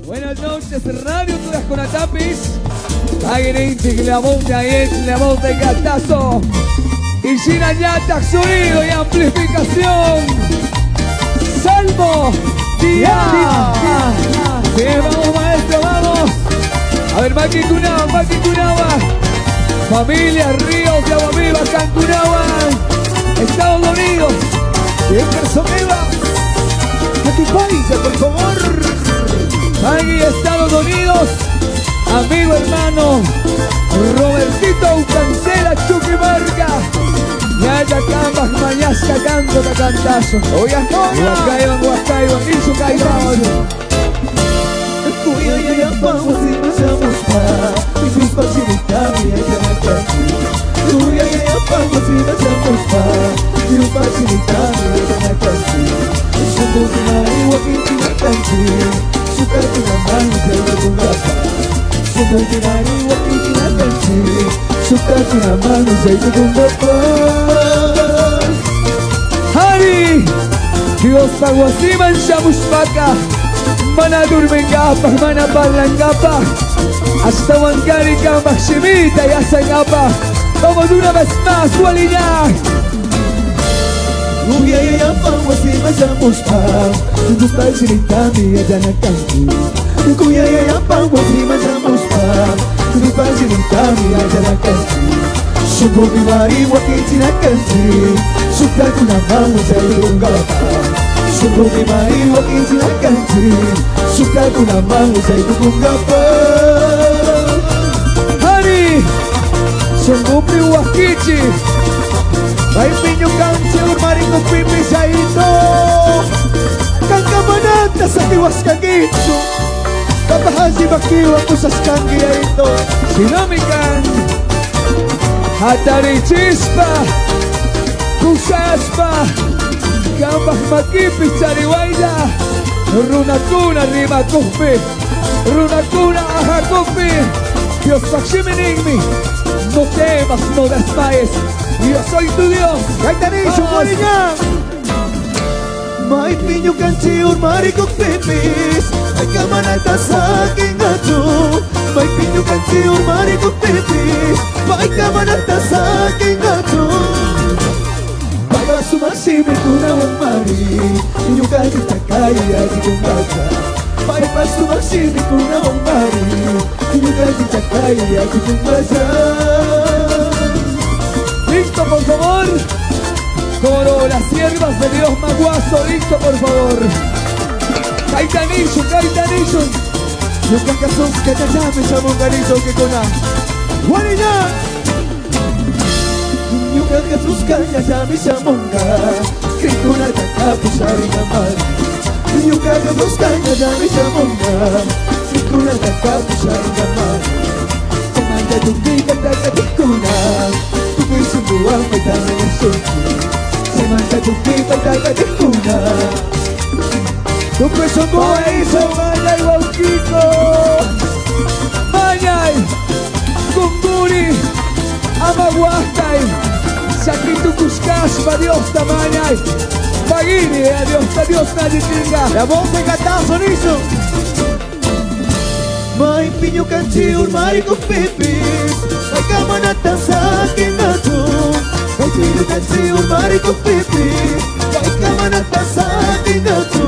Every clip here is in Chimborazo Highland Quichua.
Buenas noches, Radio Turasconatapis. Aguirinchik, la voz de Ayex, la voz de Gatazo. Y Shinayata, sonido y amplificación. Salmo Día. Sí, vamos, maestro, vamos. A ver, Maki Kunawa, Maki Kunawa. Familia Ríos de Agua Viva, Cancunawa. Estados Unidos. Jefferson Eva. A tu país, por favor. Aquí, Estados Unidos. Amigo hermano Robertito Cancela Chuquimarca. Yaya Cambas Mañasca canto ta cantazo. Oye, Huacaiban, Huacaiban, Isu Caiban. Hari Dios paguasiman shamushpaka mana durmengapaj mana parlangapaj hasta wankari kambaj shimita yasangapaj. Vamos una vez más, Gualiñá. Hari Sungupi Huasquichi. Ay, piño canche, urmaringo pipi, saito. Kankamanata sa tiwas kagicho. Kapahasi bakiwa kusas kangi aito. Sinomikan Hatarichispa Kusaspa Kambaj makipi chariwaylla Runakuna rimakuqpi Runakuna ajakuqpi Dios ninmi. No temas, no desmayes. Yo soy tu Dios. Gaitanisho, Vamos. Guariñá. May piño canche, urmarico pipis. Ay, kamanata sa kingacho. May piño canche, urmarico pipis. Ay, kamanata sa kingacho. Pagka sumasimi kuna mari, Inyong kahit takaya di kumbasa. Pagka sumasimi kuna mari, Inyong kahit takaya di kumbasa. Listo, por favor. Coro, las siervas de Dios Maguazo, listo, por favor. Caitanillo, Caitanillo. Yung kakasos kachachame sa mong ganito kikuna. Wali na! Yung kakasos kachachame sa mong Kikuna takapusari naman. Yung kakasos kachachame sa mong Kikuna takapusari naman. Samanta tuki katakatikuna. Tukoy sumbuang may tama ng sunki. Samanta tuki katakatikuna. Tukoy sumbuang Eso, Mañay, Wauquico. Mañay, Kunguri, Amahuastay, Saquitucuscaspa, Dios tamañay. Pagini, a Dios, a Dios nadie La voz de gatazo, niso. May piño canchi urmari con pipis. May kamanata sa akin na to. May piño canchi urmari con pipis. May kamanata sa akin na to.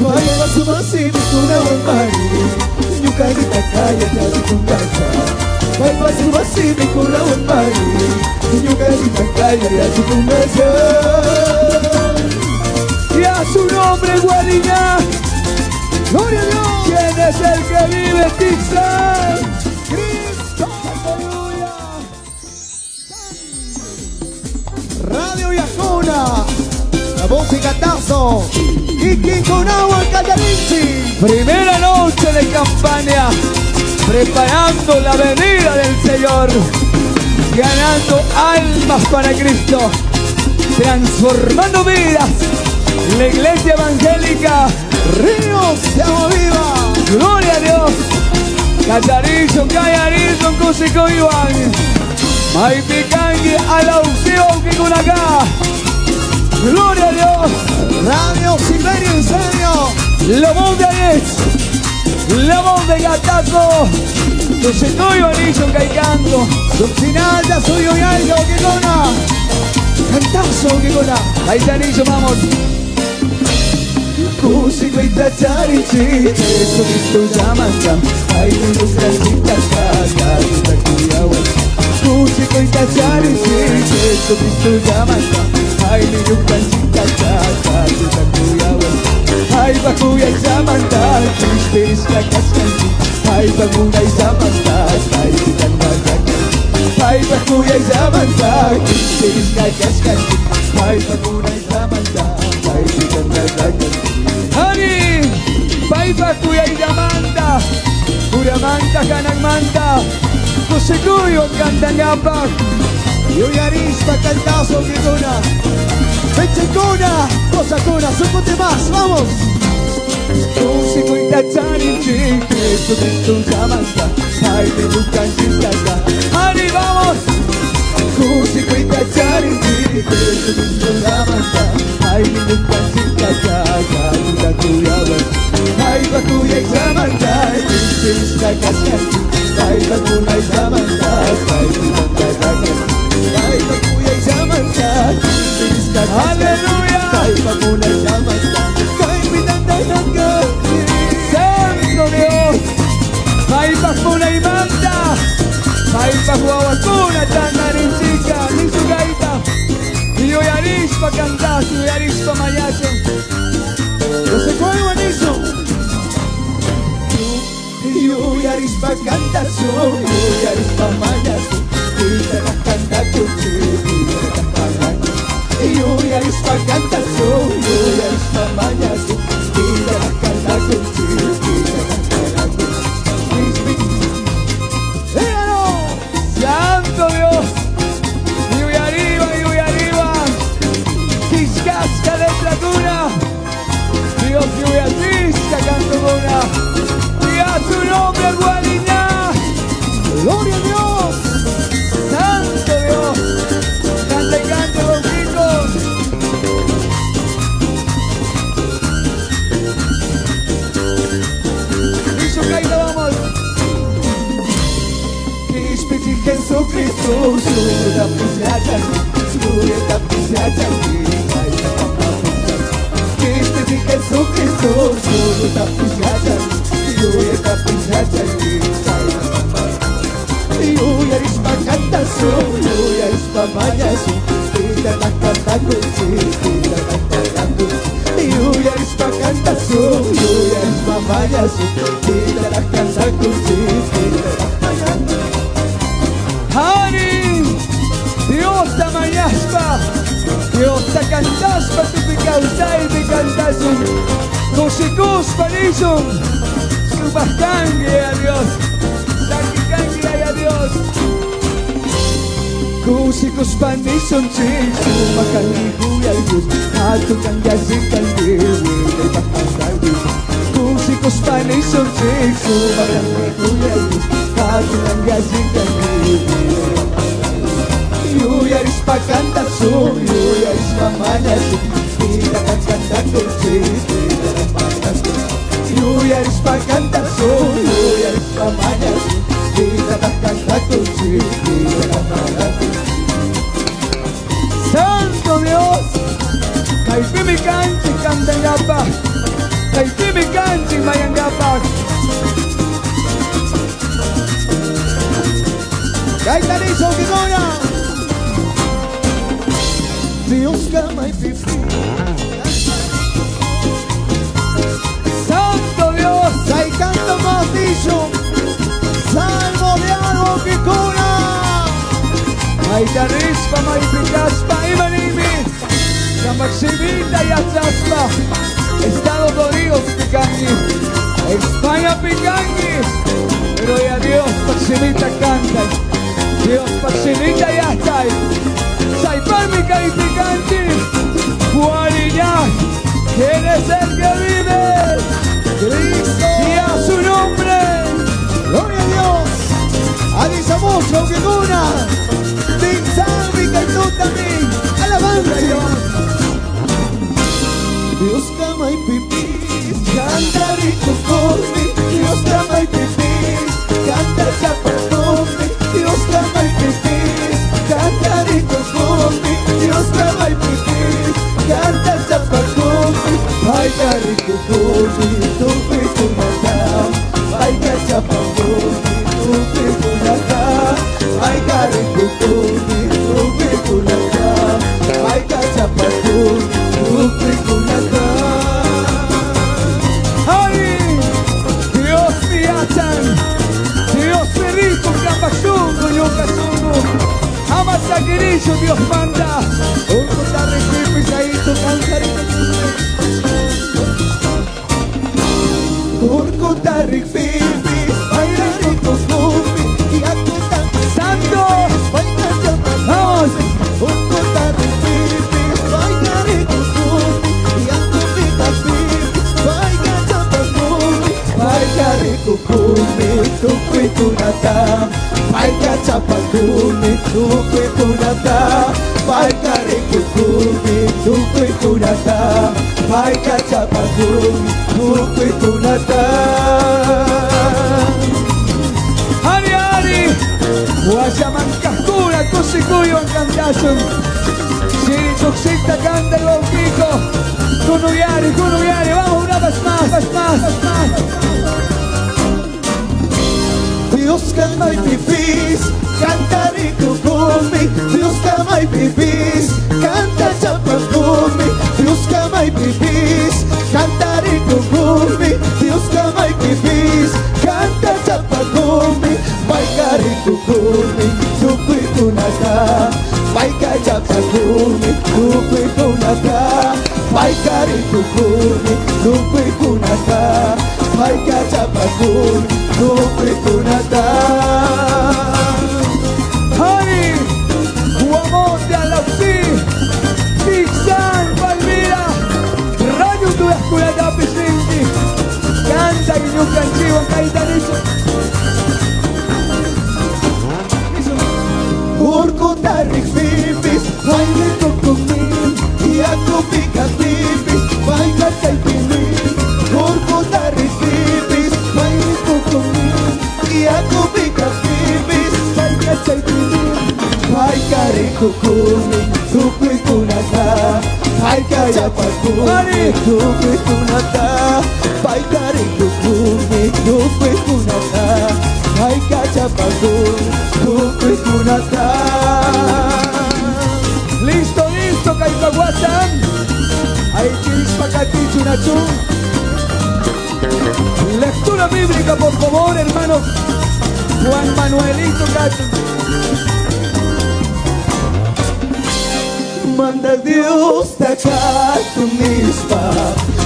May pasumasi kuna urmari. Inyo kahit takaya dati kong gata. May pasumasi kuna urmari. Inyo kahit takaya dati kong gata. Y a su nombre, Guariñá. Gloria a Dios. ¿Quién es el que vive, Tixan? Cristo. Aleluya. Radio Yacuna, la voz y gatazo, Kiki Kunawa Callarinchi. Primera noche de campaña, preparando la venida del Señor, ganando almas para Cristo, transformando vidas. La iglesia evangélica, Ríos de Agua Viva. Gloria a Dios. Callarillo, Callarillo, Cusico Iván. Maipicangue a la unción que con acá. Gloria a Dios. Radio Silverio Incendio. Lo de es. La voz de Gatazo. Tusituyo anillo canto. Sinalla suyo y algo que gona. Cantazo que gona. Ahí está anillo, vamos. Kushikuyta charinchik Jesucristo llamanta Paymi ñukanchikta kayta kuyawan Kushikuyta charinchik Jesucristo llamanta Paymi ñukanchikta kayta kuyawan Paypa kuyayllamanta kishpirishka kashkanchik Paypa munayllamanta kaypi tantallakanchik Paypa kuyayllamanta kishpirishka kashkanchik Paypa munayllamanta kaypi tantallakanchik Ari, paypa kuyayllamanta, puramanta hanaqmanta, kusikuyo kantañapaq. Yuyarishpa cantazo que. Pechecuna, cosacuna, sucute más, vamos. Kusikuyta charinchik, Jesucristo llamanta, paymi ñukanchiktaka. Ari, vamos. Kusikuyta charinchik, Jesucristo llamanta, paymi ñukanchiktaka, kayta kuyawan. Paypa kuyayllamanta, kishpirishka kashkanchik, paypa munayllamanta, paypi tantallakanchik. Paypa kuyayllamanta, kishpirishka kashkanchik, Aleluya. paypa munayllamanta, kaypi tantallakanchik. Santo Dios, paypaq munaymanta, paypaq wawakuna tantarinchika, nisukayta, yuyarishpa cantasun, yuyarishpa mañashun. No se cuelgan eso. Yuyarishpa cantasun, yuyarishpa mañasun, pitata cantakuchi, pitata pagakuchi. Yuyarishpa cantasun, yuyarishpa mañasun, pitata cantakuchi, pitata pagakuchi. ¡Dígalo! Santo Dios, yuyariba, yuyariba, kishkashka letrakuna, Dios yuyachishka cantukuna, y a su nombre guariñá. ¡Gloria a Dios! Santo Dios, cante, cante, los. Y su caída vamos. Kishpichi Jesucristo, suyuta pisyachanki, suyuta pisyachanki, payta pamapuchanki. Kishpichi Jesucristo, suyuta pisyachanki, suyuta pisyachanki, payta pamapuchanki. Yuyarishpa cantasun, yuyarishpa mañasun, pitata cantakunchik, pitata pagakunchik. Yuyarishpa cantasun, yuyarishpa mañasun, pitata cantakunchik, pitata pagakunchik. Hari, Dios ta mañaspa, Dios ta cantaspa, tupi kawsaypi cantasun, kushikuspa nishun, sumaq kanki a Dios, saki kanki a Dios. Kushikuspa nishunchik, sumaq kanki kuyay Dios, hatun kanki alli kanki, wiñaypaq kawsaypi. Kushikuspa nishunchik, sumaq kanki kuyay Dios, hatun kanki alli kanki, wiñaypaq kawsaypi. Yuyarishpa cantasun, yuyarishpa mañasun, pitata cantakunchik, pitata pagakunchik. Yuyarishpa cantasun, yuyarishpa mañasun, pitata cantakunchik, pitata pagakunchik. Santo Dios, kaypimi kanchik kantankapaq, kaypimi kanchik mayankapaq. Gaitanizo que gona. Dios kama y pipi. Santo Dios, Sai canto más dicho. Salmo de algo que cura. Maytarispa, maypikaspa, imanimi, Kamaximita yachaspa, Estados Unidos pikanki, España pikanki, pero ya Dios paximita canta, Dios paximita yachay, Saipalmi kaypikanchi, Guariñá, ¿quién es el que vive? Cristo. Y a su nombre. Gloria a Dios. Adisamucho que cura. Tinsalvi kaitutami. Alabanza. Dios kama y pipi. Canta rico por mí. Dios rikukuni tukuykunata Payka chapakuni tukuykunata Payka rikukuni tukuykunata Payka chapakuni tukuykunata ¡Ay! Dios mi yachan! Dios mi rico, kapashungu, ñukasungu. Ama sakirishu, Dios manda. Urkuta rikuypi chaytu kansarita. Urkuta rikpipi payka rikukupi yakuta ¡Santo! payka chapakuni ¡Vamos! Urkuta rikpipi payka rikukupi yakupi kapipi payka chapakuni payka rikukuni tukuykunata payka chapakuni tukuykunata payka rikukuni tukuykunata payka chapakuni tukuykunata ¡Ari, ari! Guayamancascura, kusikuyo cantasun. Shiri tuxita canta el bautico. Kunuyari, kunuyari, vamos una vez más, vez más, vez más. Dios kamay pipis, canta rikukumi. Dios kamay pipis, canta chapakumi. Dios kamay pipis, canta rikukumi. Dios kamay pipis, canta chapakumi. Payka rikukumi, tukuykunata. Payka chapakumi, tukuykunata. Payka rikukumi, tukuykunata. Payka chapakumi, tukuykunata. ¡Ari! Guamonte, Alauxí, Tixán, Palmira, Rayo Tuyasculata, Pisinki, Canta, Guiñucan, Chivo, Caitanizo. Urkuta rikpipis, payka rikukumi, yakupi kakpipis, payka chaypimi. Urkuta rikpipis, payka rikukumi, yakupi kakpipis, payka chaypimi. Payka rikukumi, tukuykunata, payka chapakuni, tukuykunata, payka rikukumi, tukuykunata, payka chapakuni, tukuykunata. Listo, listo, Caipaguasan. Ahí Chispacatichu, Nachú. Lectura bíblica, por favor, hermano Juan Manuelito Cacho. Manda Dios takatunispa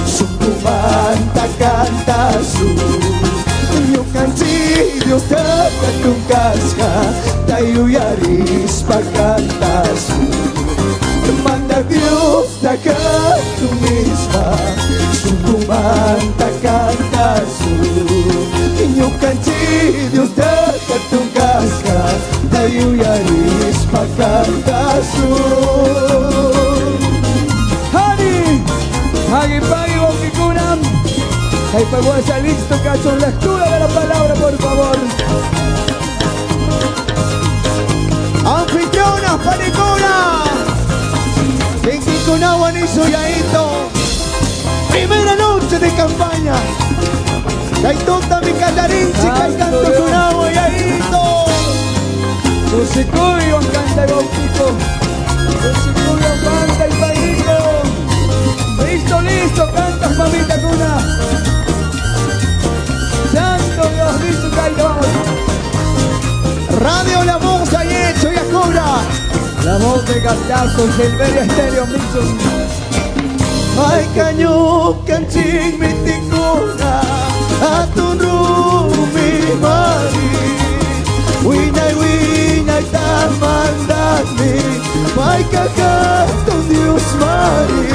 Sukumanta kantasu Ñukanchik Dios takatunkashka Tayuyarispa kantasu Manda Dios takatunispa Sukumanta kantasu Ñukanchik Dios takatunkashka Tayuyarispa kantasu Hari, Hagi Pagi Boquikunam. Caipaguasa, listo, Cacho. Lectura de la palabra, por favor. Anfitrionas, panicuna. Kinkunawan hizo yaito. Primera noche de campaña. Kaitota mi callarinchi, Santo canto Dios. kunawa yaito. Tusikuyo, canta Bautico. Tusikuyo, canta y panico. Listo, listo, canta mamita cuna. Santo Dios, listo, caído, vamos. Radio La Voz Ayecho Yakura. La voz de Gastazo, Silveria Estéreo, Mixon. Ay caño canching mitikuna atun rumi mari Winay winay tamandani May kakatong Dios mari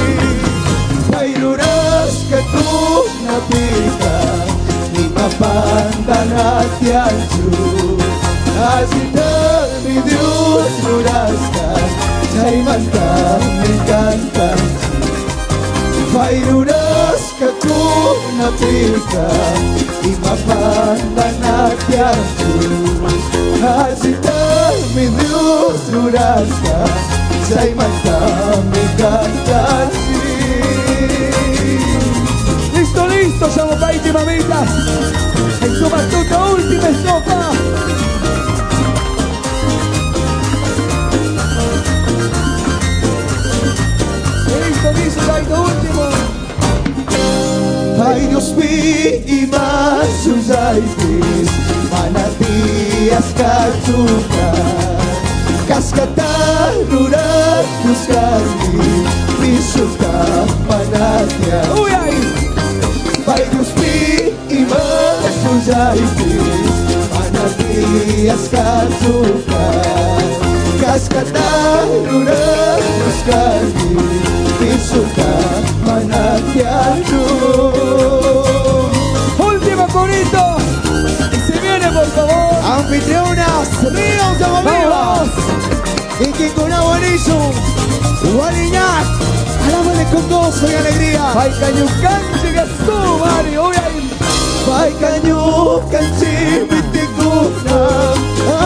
Pairuras ka tunapika Ni mapandanatianchu Así mi Dios rurasca Chaymanta mi cantanchi Pairurasca kunapika Imapandanatianchu Así mi Dios rurasca Chaymanta mi cantanchi Listo, listo. Listo, llamo mamitas. En su batuta última estrofa. Listo, listo, Taito, último. Ay Dios mío, imasuyaypis manatias kachuka Kaskata rurakusqanki pisuta manatia. Uy, ay. Ay Dios mío, imasuyaypis manatias kachuka Kaskata rurakusqanki pisuta manatiachu. Último corito. Y se viene, por favor. Anfitrionas, Ríos de Viva. Y Kinkunawa Nishun, Waliñac, alábale con gozo y alegría. Ay, cañucanche, que tú, Mario. Uy, ay. Paykañukanchik mitikuna,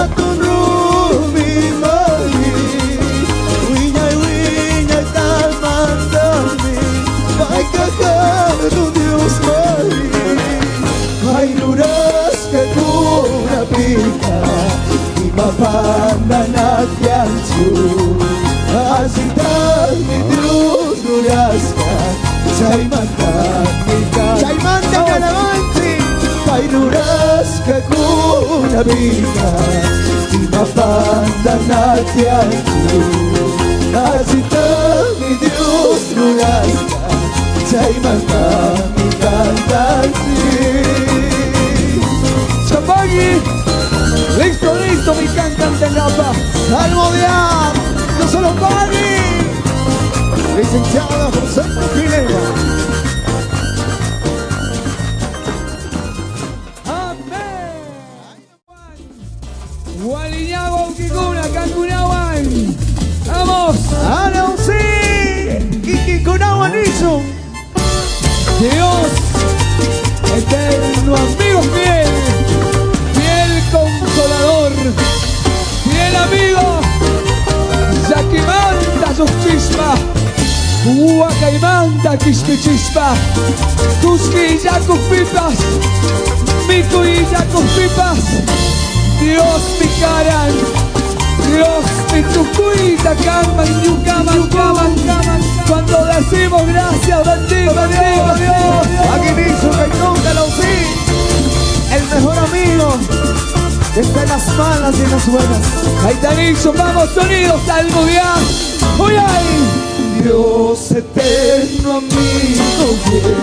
atun rumi mari. Wiñay wiñay talmantami, paykajatun Dios mari. Ay rurashkakunapika, imapandanatianchu. Asitami Dios rurashka, chaymantami Chaymanta kalabanchi, pay rurashkakunapika, imapandanatianchu. Asitami Dios rurashka, chaymantami cantanchi. Chapagui. Listo, listo, mi can cantengapa. Salmodiar, no solo Pagui. Licenciado José Pineda. Amén. Gualiñago, Kikuna, Cancunawan. Vamos. ¡Alonsi! ¡Kikinkunawa Nishun! Dios, eterno amigo fiel, fiel consolador, fiel amigo, Yakimanta chispa, Huacaimanta quishpichispa, Cusqui yaku pipas, Miku y yaku pipas, Dios mi karan, Dios mi tucuita, kaman, yukaman, kaman, kaman. Cuando decimos gracias, bendito Dios, Dios. Aquí Nishun, Kainunca, Alonsi, el mejor amigo que está en las malas y en las buenas. Ahí está Nixon, vamos, sonido, salmo. ¡Uy, ay! Dios eterno, amigo fiel,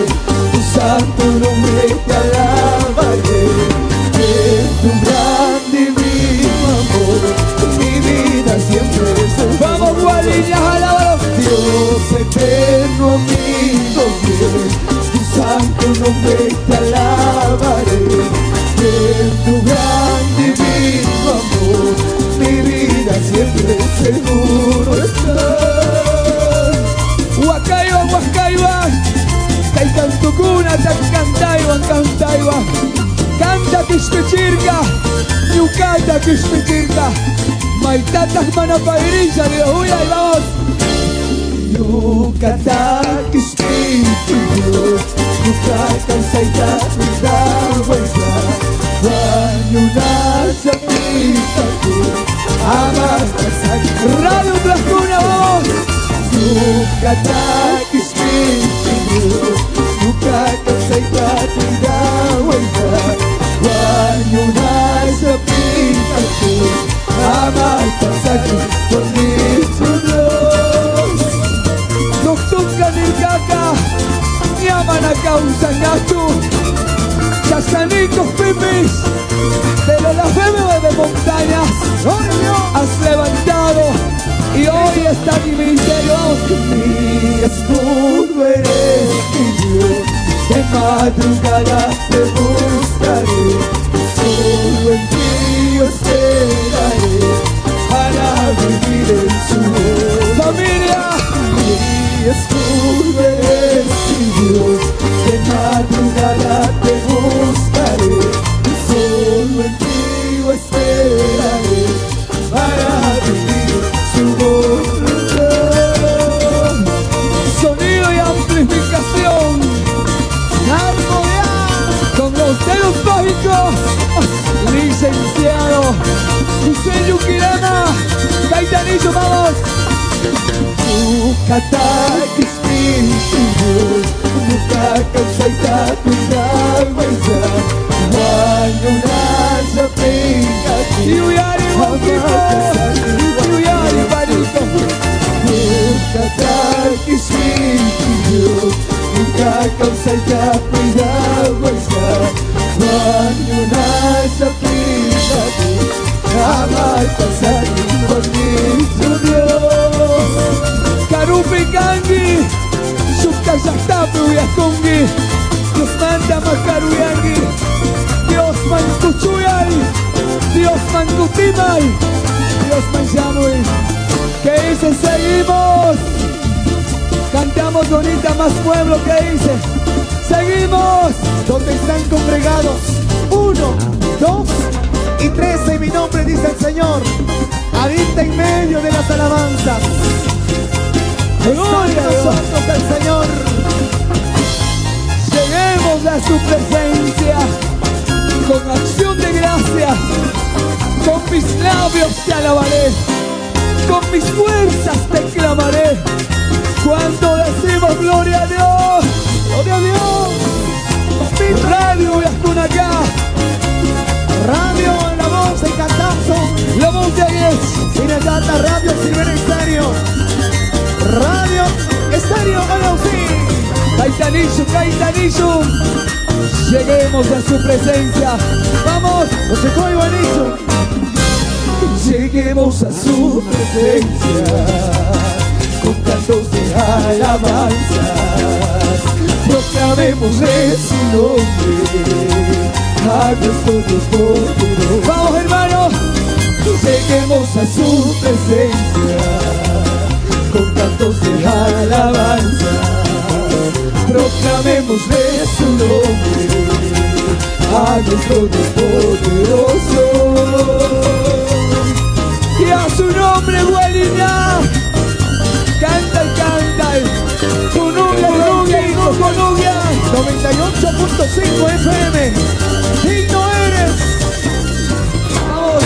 tu santo nombre te alabaré. En tu gran divino amor, mi vida siempre será. Vamos, Gualiñas, alábalo. Dios eterno, amigo fiel, tu santo nombre te alabaré. En tu gran divino amor, mi vida siempre seguro está. Huacaiba, Huacaiba, Taitantucuna, Tancantaiba, Cantaiba. Canta Quishpichirca, Ñucata Quishpichirca. Maitatas Manapairilla, Dios, uy, ahí vamos. Ñucata Quishpichirca, Ñucata Saita, Huayna, Huayuna, Chapitacu, Amasta Radio Tlaxcuna, vamos. Ñucata Quishpichirca, Ñucata Saita, Huayna, Huayuna, Chapitacu, Amasta Dios. Doctunca Nircaca, Ñamana Causa Nachu, Chasanitos Pipis, pero la fe de montañas has levantado y hoy está mi ministerio. Mi escudo eres mi Dios, de madrugada te buscaré, solo en ti yo esperaré para vivir en su voz. Familia, Mi escudo eres mi Dios, de madrugada te buscaré, solo en ti yo esperaré para vivir su voluntad. Sonido y amplificación. Armonía. México. Licenciado José Yuquirama. Caitanillo, vamos. Yuyari, Wauquipo. Yuyari, Parito. Karupi kangi. Shukta llaqtapi uyakunki. Dios manda makaruyanki. Dios man kuchuyay. Dios man kutimay. Dios man llamuy. ¿Qué dice? Seguimos. Cantamos bonita más pueblo. ¿Qué dice? Seguimos. Donde están congregados 1, 2 y 3 en mi nombre, dice el Señor. Habita en medio de las alabanzas. Gloria a Dios. Nosotros el Señor. Lleguemos a su presencia con acción de gracias. Con mis labios te alabaré, con mis fuerzas te clamaré. Cuando decimos gloria a Dios, Gloria a Dios. Radio Yascunacá, Radio La Voz de Cantazo. La Voz de Agues, Sinagata Radio Silvera Estéreo. Radio Estéreo LOC. Caitanillo, Caitanillo. Lleguemos a su presencia. Vamos. Lleguemos a su presencia con cantos de alabanzas. Proclamémosle su nombre a nuestro Dios poderoso. Vamos, hermanos. Lleguemos a su presencia con cantos de alabanza. Proclamémosle su nombre a nuestro Dios poderoso. Y a su nombre, Gualina. Canta y canta. Conubia, conubia, conubia. 98.5 FM. Digno eres. Vamos.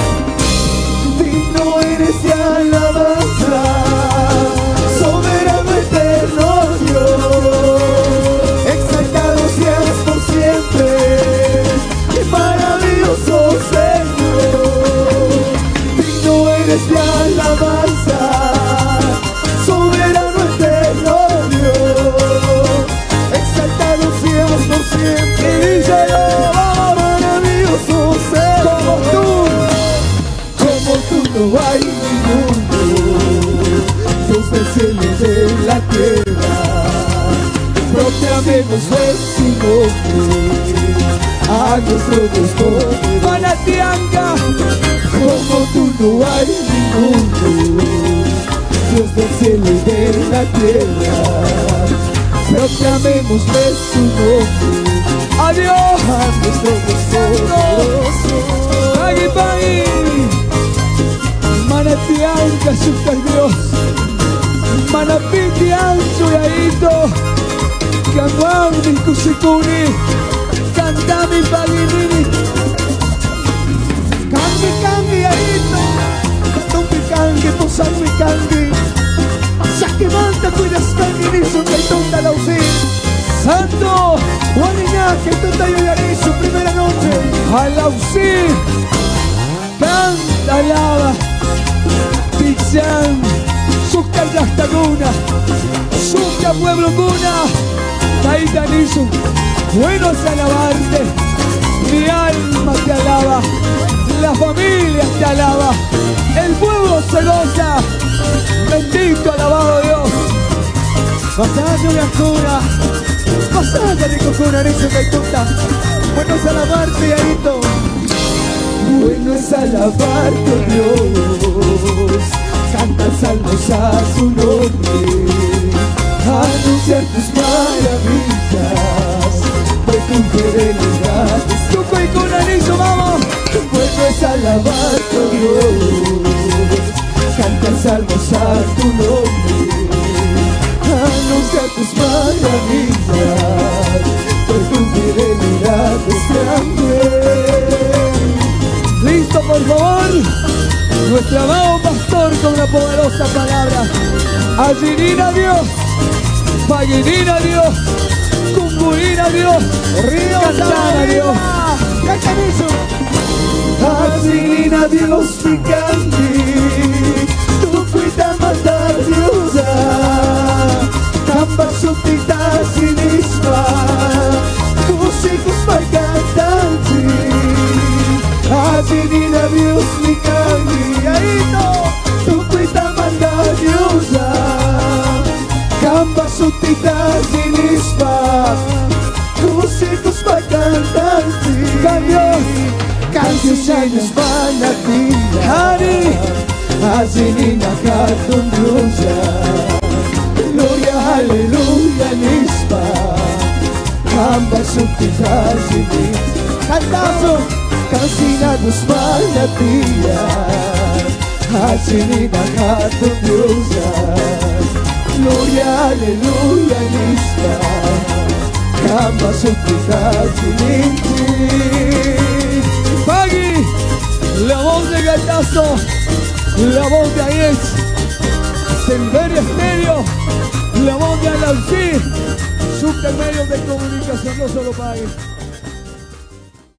Digno eres de alabanza, soberano eterno Dios. Exaltado seas por siempre, y maravilloso Señor. Digno eres de alabanza, soberano eterno Dios. Exaltado seas por siempre, Y díselo, vamos. maravilloso Señor. Como tú. Como tú no hay ninguno, Dios del cielo y de la tierra. Proclamemos su nombre a nuestro Dios poderoso. Manatianca. Como tú no hay ninguno, Dios del cielo y de la tierra. Proclamémosle su nombre Adiós. a nuestro Dios poderoso. Pagui, pagui. Manatianca, super Dios. Manapiti, ancho y aito. Canguamni, kusikuni. Cantami, paguinini. Kangi, kangi, aito. Tumpi kangi, pusangmi kangi. Sakimanta, cuidas kangi, niso, kay tonta lausi. Santo. Juanina, que tonta yoyarizo, primera noche. Alaucí. Canta, alaba. Tichán. Suca llaqtakuna. Suca pueblo cuna. Taita nisu. Bueno es alabarte. Mi alma te alaba. La familia te alaba. El pueblo se goza. Bendito, alabado Dios. Pasaya Biancura. Pasaya Ricocuna, niso, kay tonta. Bueno es alabarte, aito. Bueno es alabarte, Dios. Canta salmos a su nombre. Anunciar tus maravillas. Pues tu fidelidad es Tuco y Cunanizo, vamos. Bueno es alabarte, Dios. Canta salmos a tu nombre. Anuncia tus maravillas. Pues tu fidelidad es grande. por favor, nuestro amado pastor con la poderosa palabra. Allinina Dios, Paguinina Dios, Cumbulina Dios, Cantana Dios. Allinina Dios mi canti, tukuyta mandar Diosa, Kamba sutita sinispa, kusikuspa cantanti. Allinina Dios mi canti, aito, tukuyta mandar Diosa, Kamba sutita sinispa, kusikuspa cantanti. Can Dios. Canción manatia Hari. Azinina hatun Diosa Gloria, aleluya, nispa Kamba sutita zini Cantazo Cansina dos manatia Azinina hatun Diosa Gloria, aleluya, nispa Kamba sutita zini Pagui, la voz de Gatazo, la voz de Ayex, Silverio Estéreo, la voz de Alausí, Super Medios de Comunicación, no solo Pagui.